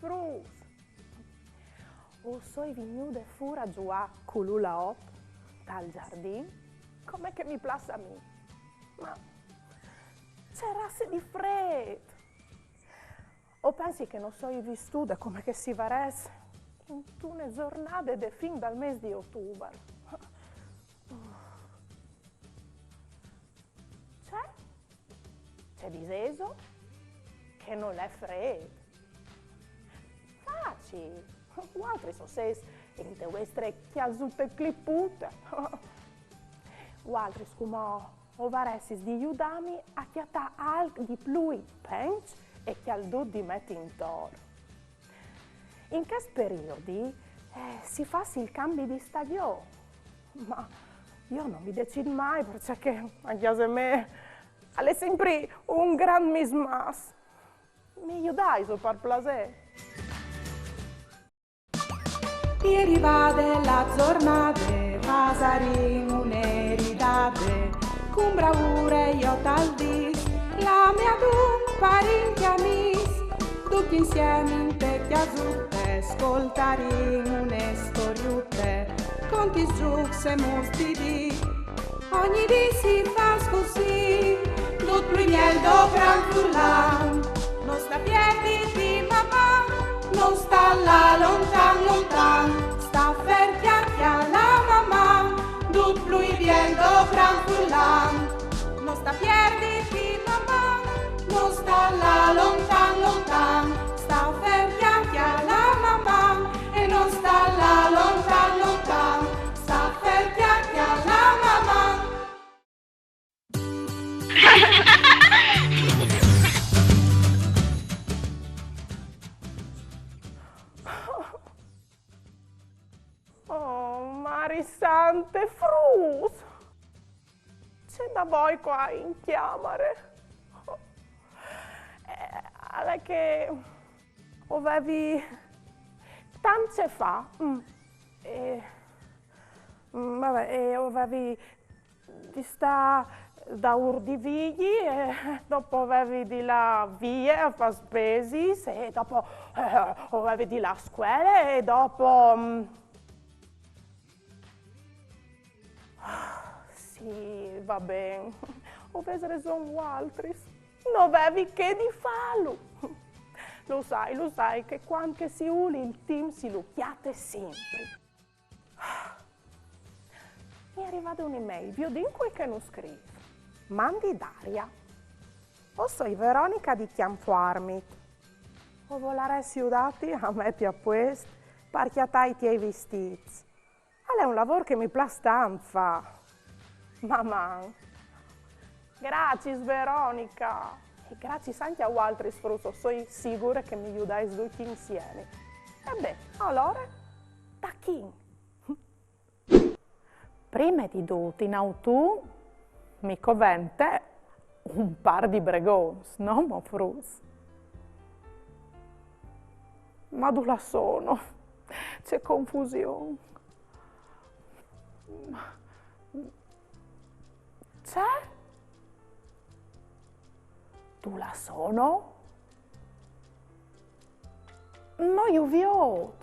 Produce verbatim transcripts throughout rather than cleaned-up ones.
Fruts! O soi vignude fûr a zuiâ cul hula hoop tal zardin, come che mi plâs a mi. Ma ce rasse di frêt! O pensi che no soi vistude come che si varès intune zornade de fin dal mês di otubar. Ce? Ce disêso? Che nol è frêt? Facil! Vualtris o sês inte vuestre cjasute clipute. Vualtris cumò o varessis di judâmi a cjatâ alc di plui penç e cjaldut di meti intor. In chest periodi, eh, si fâs il cambi di stagjon, ma jo no mi decît mai, parcè che a cjase mê al è simpri un grant mismàs. Mi judaiso, par plasê? E rivade la zornade, fasarìn une ridade, cun braure jo tal dîs, clamìn adun parint e amîs, ducj insiemi inte cjasute, scoltarìn une storiute, contis, zûcs e mûts di dì. Ogni dì si fâs cussì, dut plui biel dopran furlan. No sta pierditi, Maman, no sta lâ lontan, lontan. Sta fer, cjale la Maman, dut plui biel dopran furlan. No sta pierditi, Maman, no sta lâ lontan, lontan. Sta fer, cjale la Maman, e no sta lâ lontan, lontan. Sta fer, cjale la Maman. Oh, Mari sante, fruts! Ce davoi ca in cjamare? Eh, al è che o vevi tant ce fâ. Mm. E, mm, va ben, e o vevi di stâ daûr di Vigji, e dopo o vevi di lâ vie a fâ spesis, e dopo, eh, o vevi di lâ a scuele, e dopo, mm, sì, va ben. O vês reson vualtris. No vevi che di fâlu. Lu sai, lu sai che cuant che si vûl il timp si lu cjate simpri. Mi è rivade une mail, viodìn cui che nus scrîf. Mandi Daria. O soi Veronica di Cjampfuarmit. O volarès judâti a meti a puest par cjatâ i tiei vistîts. Al è un lavôr che mi plâs tant fâ. Maman! Graciis, Veronica! E graciis ancje a vualtris, fruts, o soi sigure che mi judais ducj insiemi. E ben, alore, tachìn! Prime di dut, in autun mi covente un pâr di bregons, no mo, fruts? Ma dulà sono? Ce confusion! Ce? Dulà sono? No ju viôt.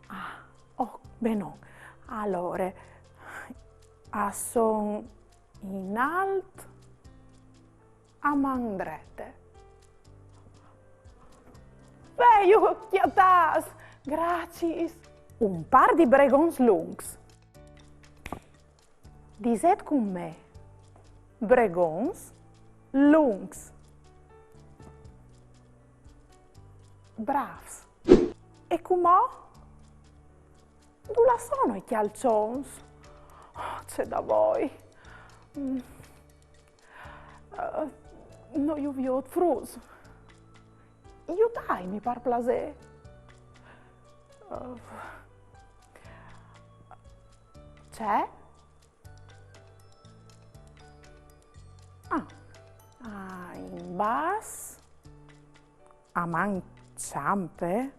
Ah, oh, benon. Alore, a son in alt a man drete. Veju, cjatâts! Graciis! Un pâr di bregons luncs. Disêt cun me: bregons luncs. Brâfs. E cumò? Dulà sono i cjalçons? Oh, ce davoi. Mm. Eh, no ju viôt, fruts. Judaimi, par plasê. Eh, ce? Ah, ah, in bas. A man çampe?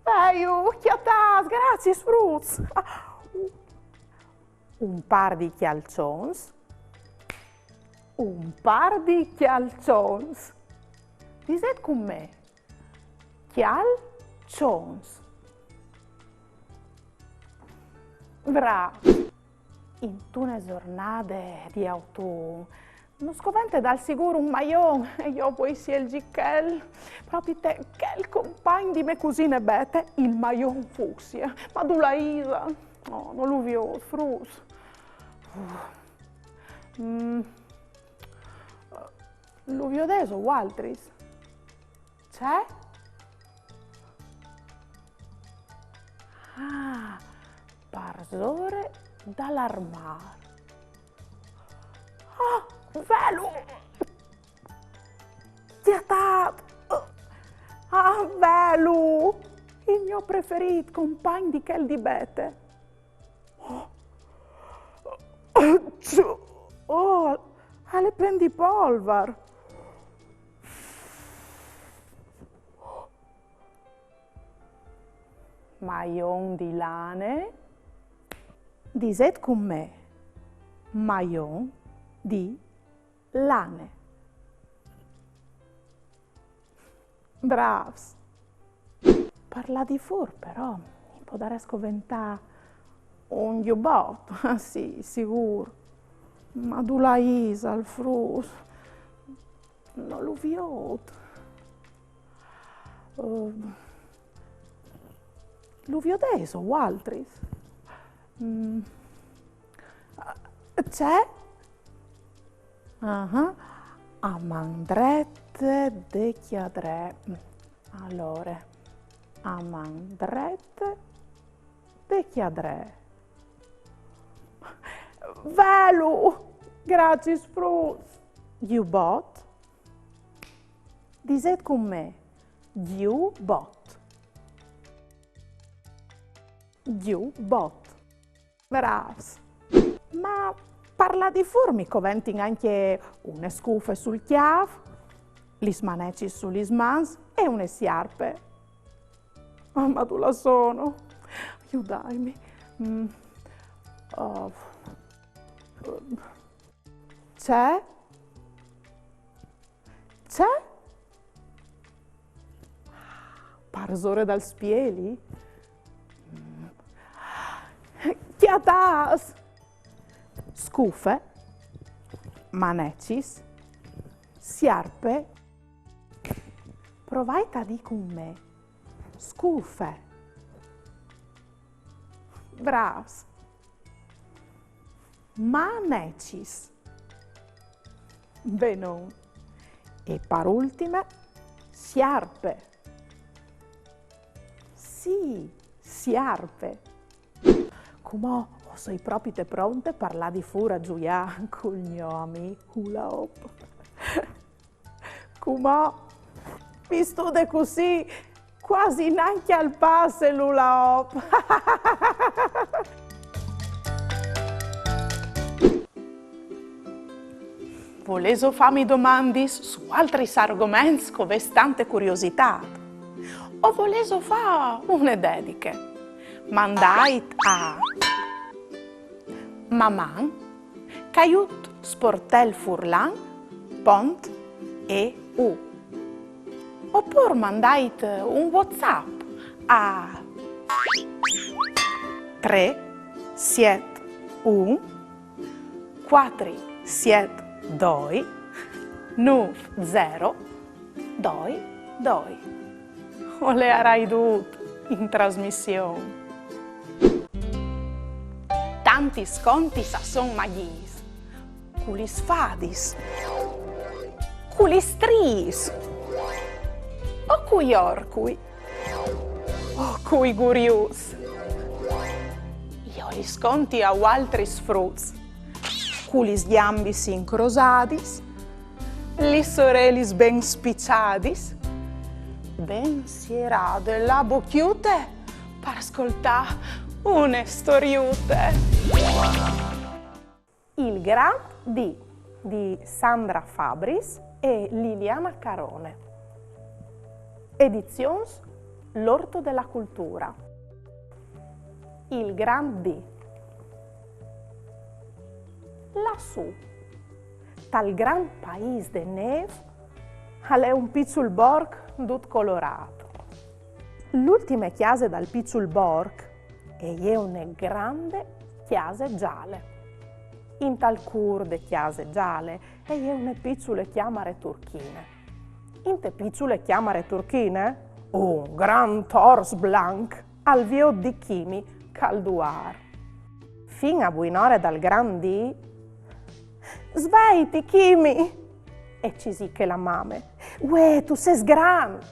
Veju, cjatâts, graciis, fruts! Un pâr di cjalçons. Un par di cjalçons. Disêt cun me: cjalçons. Brâfs! Intune zornade di autun nus covente dal sigûr un maion, e jo o voi sielzi chel, propit chel compagn di mê cusine Bete, il maion fucsie. Ma dulà isal? Oh, no lu viôt, fruts. Uf. Mm. Lu viodêso voaltris? Ce? Ah, parsore dal armâr. Ah, velu! Cjatât! Ah, velu! Il gno preferît, compagn di chel di Bete. Oh, al è plen di polvar. Maion di lane. Disêt cun me: maion di lane. Brâfs! Par lâ di fûr, però, mi podarès coventâ un gjubot, sì, sigûr. Ma dulà isal, fruts? No lu viôt. Eh, lu viodêso voaltris? Mm. Ce? Ah, a man drete de cjadree. Alore, a man drete de cjadree. Velu! Graciis, fruts! Gjubot. Disêt cun me: gjubot. Gjubot. Brâfs! Ma par lâ di fûr mi coventin ancje une scufe sul cjâf, lis manecis su lis mans e une siarpe. Ah, ma dulà sono? Judaitmi. Mm. Oh. Ce? Ce? Parsore dal spieli? Cjatâts! Scufe, manecis, siarpe. Provait a dî cun me: scufe. Brâfs! Manecis. Benon. E par ultime, siarpe. Sì, siarpe. Cumò o soi propite pronte par lâ di fûr a zuiâ cul gno amì Hula Hoop. Cumò, vistude cussì, cuasi nancje al passe l'hula hoop. Volêso fâmi domandis su altris argoments che o vês tante curiositât? O volêso fâ une dediche? Mandait a maman caiut sportelfurlan pont eu. Opûr mandait un WhatsApp a trê siet un cuatri siet doi nûf zero doi doi. O leiarai dut in trasmission. Tantis contis a son magjiis, cu lis fadis, cu lis striis, o cui orcui, o cui guriuts. Jo lis conti a voaltris fruts, cu lis gjambis incrosadis, lis orelis ben spiçadis, ben sierade la bocjute par scoltâ une storiute. Il grant dì di Sandra Fabris e Liliana Carone. Edizions L'Orto della Cultura. Il grant dì. Lassù, Tal grant paîs de nêf al è un piçul borc dut colorât. L'ultime cjase dal piçul borc e je une grande cjase zale. Intal cûr de cjase zale e je une piçule cjamare turchine. Inte piçule cjamare turchine, un grant ors blanc al viôt di Kimi che al duar. Fin a buinore dal grant dì: «Sveiti, Kimi!» e cisiche la mame. «Uè, tu sês grant!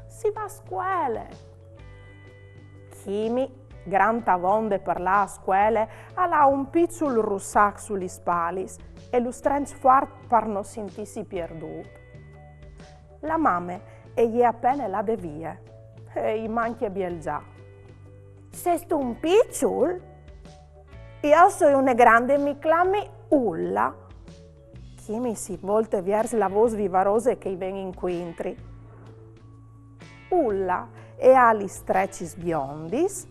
Si va a scuele!» Kimi, grant avonde par lâ a scuele, al à un piçul russac su lis spalis e lu strenç fuart par no sintîsi pierdût. La mame e je a pene lade vie e i mancje bielzà. «Sêstu un piçul?» «Jo o soi une grande, mi clami Ulla.» Kimi si volte viers la vôs vivarose che i ven incuintri. Ulla e à lis strecis biondis,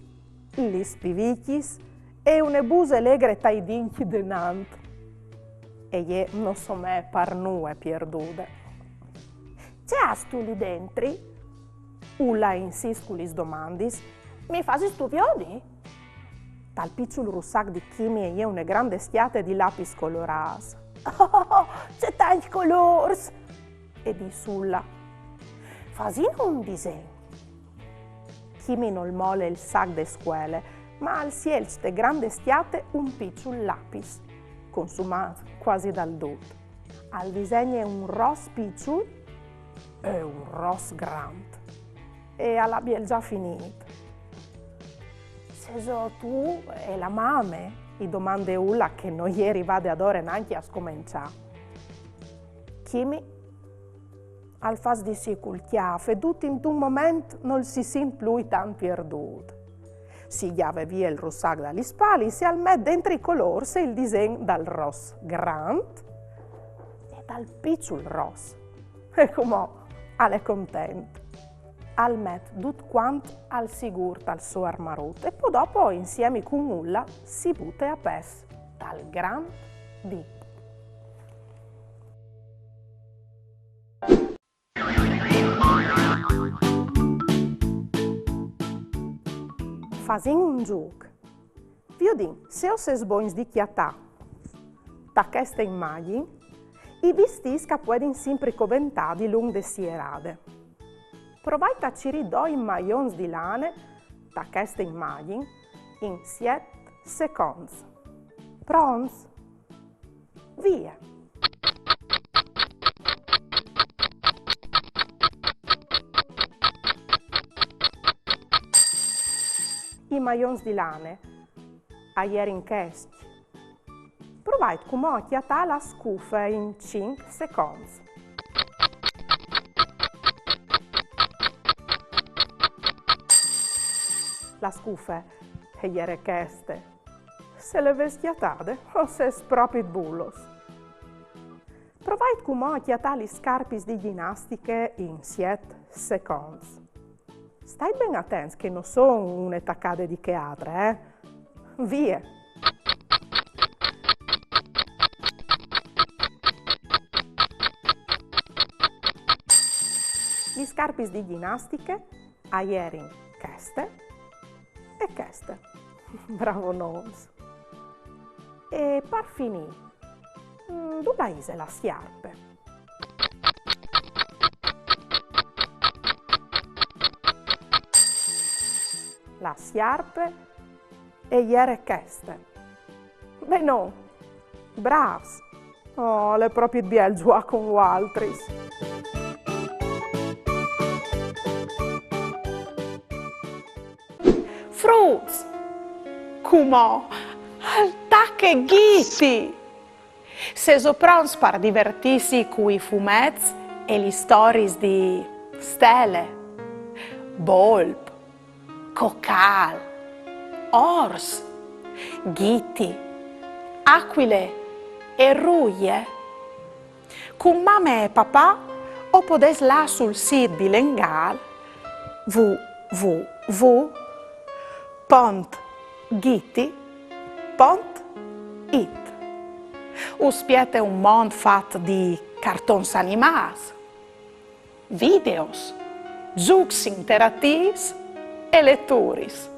lis pivicjis e une buse legre tai dincj denant. E jê no somee par nuie pierdude. «Ce âstu li dentri?» Ulla e insist cu lis domandis. «Mi fasistu viodi?» Tal piçul russac di Kimi e je une grande scjate di lapis colorâts. «Oh, ce tancj colôrs!» e dîs Ulla. «Fasìn un disen.» Kimi nol mole il sac de scuele, ma al sielç de grande scjate un piçul lapis, consumât cuasi dal dut. Al disegne un ros piçul e un ros grant. E al à bielzà finît. «Sêso tu e la mame?» i domande Ulla, che no je rivade adore nancje a scomençâ. Kimi al fâs di sì cul cjâf e dut intun moment nol si sint plui tant pierdût. Si gjave vie il russac da lis spalis e al met dentri i colôrs e il disen dal ros grant e dal piçul ros. E cumò al è content. Al met dut cuant al sigûr tal so armarut e po dopo, insiemi cun Ulla, si bute a pes tal grant dì. Fasìn un zûc. Viodìn se o sês bogns di cjatâ ta cheste imagjin i vistîts che a puedin simpri coventâ dilunc de sierade. Provait a cirî doi maions di lane ta cheste imagjin in siet seconts. Pronts? Vie! I maions di lane a jerin chescj. Provait cumò a cjatâ la scufe in cinc seconts. La scufe e jere cheste. Se le vês cjatade, o sês propit bulos. Provait cumò a cjatâ lis scarpis di gjinastiche in siet seconts. Stait ben atents che no son une tacade di chê altre, eh? Vie! Lis scarpis di gjinastiche a jerin cheste e cheste. Bravonons! E par finî, mm, dulà ise la siarpe? La siarpe e jere cheste. Benon, brâfs! Oh, al è propit biel zuiâ cun voaltris. Fruts! Cumò al tache Ghiti! Sêso pronts par divertîsi cui fumets e lis storiis di Stele, Bolp, Cocâl, Ors, Ghiti, Acuile e Ruie? Cun mame e papà o podês lâ sul sît bilengâl www pont ghiti pont it. Us spiete un mont fat di cartons animâts, videos, zûcs interatîfs e leturis.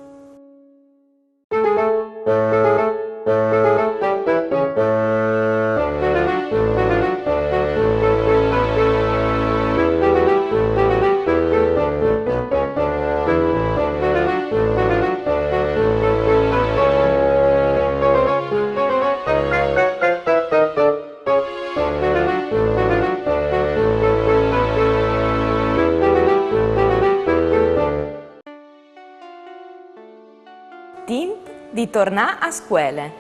Timp di tornâ a scuele.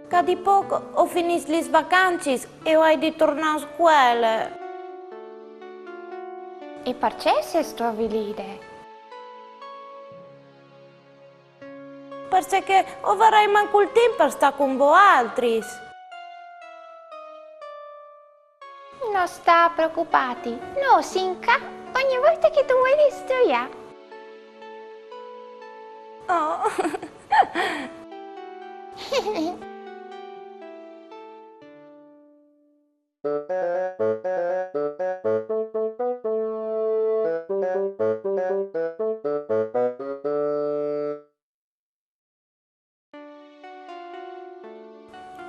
Ca di pôc o finìs lis vacancis e o ai di tornâ a scuele. E parcè sêstu avilide? Parcè che o varai mancul timp par stâ cun voaltris. No sta preocupâti, nô o sin ca ogni volte che tu vuelis zuiâ. Oh.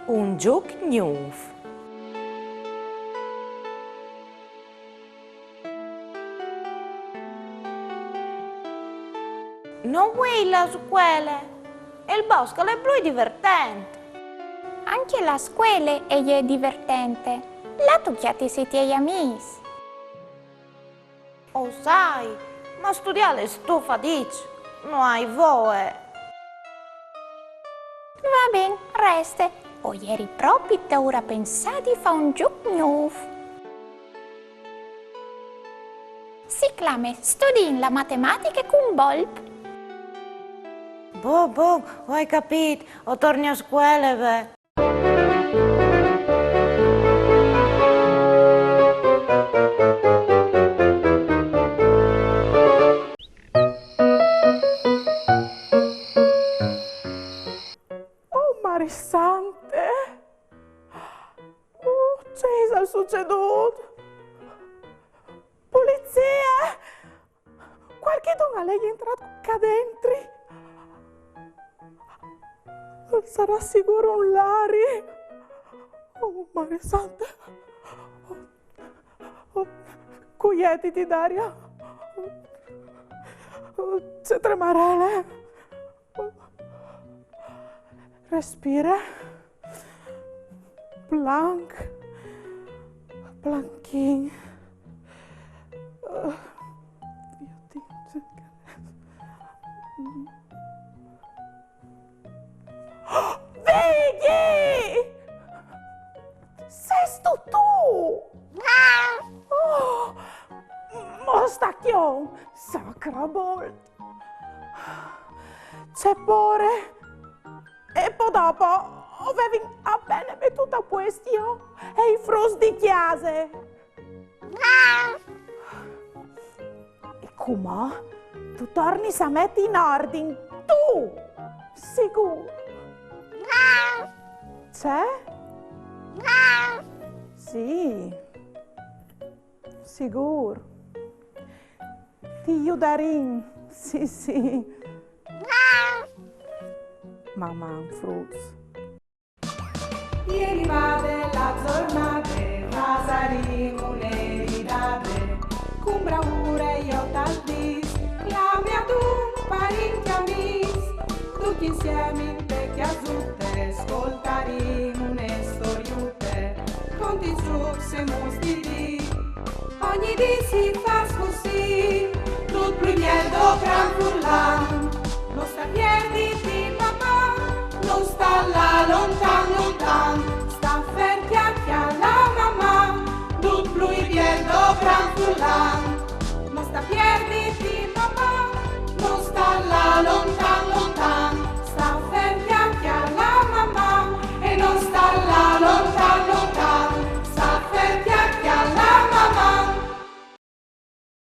Un zûc gnûf. No vuei lâ a scuele. Il bosc al è plui divertent. Ancje la scuele e je divertente. Là tu cjatis i tiei amîs. O sai, ma studiâ al è stufadiç, no ai voie. Va ben, reste. O jeri propit daûr a pensâ di fâ un zûc gnûf. Si clame Studiìn la matematiche cun Bolp. Bon, bon, o ai capît, o torni a scuele, ve. Oh, Mari Sante! Oh, ce isal sucedût? Pulizie! Cualchidun al è jentrât ca dentri. Al sarà sigûr un lari. Oh, Mari Sante. Oh, cuietiti, Daria. Oh, ce tremarele. Respire. Planc. Planchin. Uh, Dio, Dio, ce... Vigji! Sêstu tu? Oh, mostacjon, sacrabolt! Ce pôre! E po dopo o vevin a pene metût a puest jo e i fruts di cjase. E cumò tu tornis a meti in ordin, tu! Sigûr! Ce? Sì, sigûr. Ti judarìn, sì, sì. Maman, fruts. E rivade la zornade, fasarìn une ridade, cun braure jo tal dîs, clame adun parint e amîs, ducj insiemi inte cjasute, scoltarìn une storiute, conti zûcs e muts di dì. Ogni dì si fâs cussì, dut plui biel dal cran furlan,